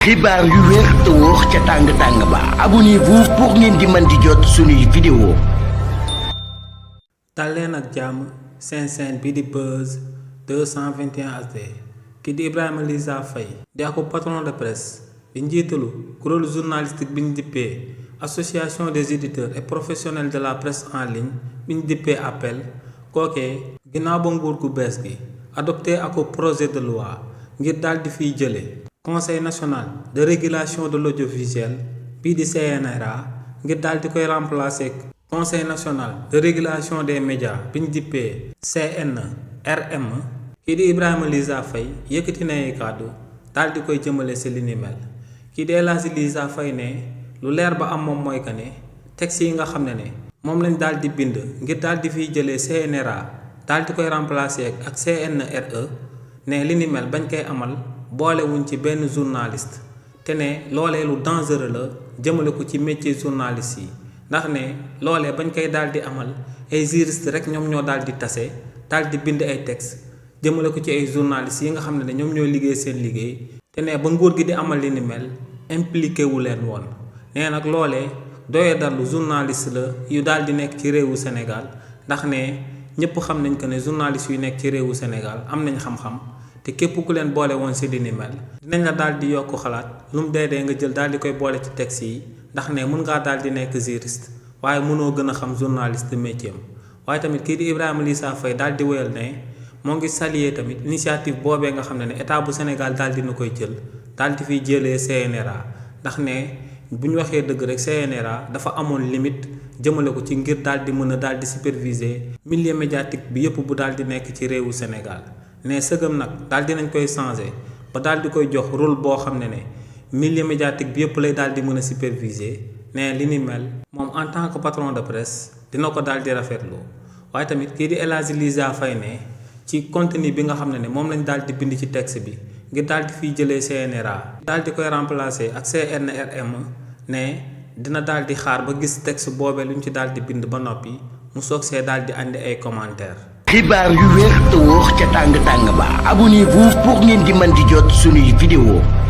xibaar yu wér te wóor ca tàng ba abonnez-vous pour ngeen di mën di jot suñuy vidéo. dal leen ak jàmm seen bi di Buzz 221 HD ki di Ibrahima Lissa Faye di ako patron de presse di njiitalu kuréelu journalistique bi ñu dippee association des éditeurs et professionnels de la presse en ligne bi ñu dippee appel kookee ginnaaw ba nguur gu bees gi adopté ako projet de loi ngir daal di fiy jële conseil national de régulation de l'audiovisuel bii di CNRA ngir daal di koy remplacer conseil national de régulation des médias bi ñu dippee CNRM kii di Ibrahima Lissa Faye yëkkati na ay kàddu daal di koy jëmale si li ni mel kii di El Hadji Lissa Faye ne lu leer ba am moom mooy que ne texte yi nga xam ne moom lañ daal di bind ngir daal di fiy jëlee CNRA daal di koy remplacer ak CNRE ne li ni mel bañ koy amal boolewuñ ci benn journaliste te ne loolee lu dangereux la jëmale ko ci métier journaliste yi ndax ne loolee bañ koy daal di amal ay juriste rek ñoom ñoo daal di tase daal di bind ay texte jëmale ko ci ay journalistes yi nga xam ne ñoom ñoo liggéey seen liggéey te ne ba nguur gi di amal li ni mel impliqué wu leen woon nee nag loolee doye dallu journaliste la yu daal di nekk ci réewu Sénégal ndax ne ñëpp xam nañ que ne journaliste yu nekk ci réewu Sénégal am nañ xam-xam te képp ku leen boole woon si li ni mel dinañ la daal di yokk xalaat lu mu dee nga jël daal di koy boole ci texte yi ndax ne mën ngaa daal di nekk juriste waaye mënoo gën a xam journaliste métier am waaye tamit kii di Ibrahima Lissa Faye daal di wéyal ne moo ngi saluer tamit initiative boobee nga xam ne état bu Sénégal daal dina koy jël daal di fiy jëlee CNRA ndax ne bu ñu waxee dëgg rek CNRA dafa amoon limite jëmale ko ci ngir daal di mën a daal di superviser milieu médiatique bi yëpp bu daal di nekk ci réewu Sénégal ne sëgam nag daal dinañ koy changer ba daal di koy jox rôle boo xam ne milieu médiatique bi yëpp lay daal di mën a superviser ne li ni mel moom en tant que patron de presse dina ko daal di rafetlu waaye tamit kii di El Hadji Lissa Faye ne ci contenu bi nga xam ne moom lañ daal di bind ci texte bi ngir daal di fiy jëlee CNRA daal di koy remplacer ak CNRM ne dina daal di xaar ba gis texte boobee lu ñu ci daal di bind ba noppi mu soog see daal di andi ay commentaires. xibaar yu wér te wóor ca tàng ba abonnez-vous pour ngeen di mën di jot suñuy vidéo.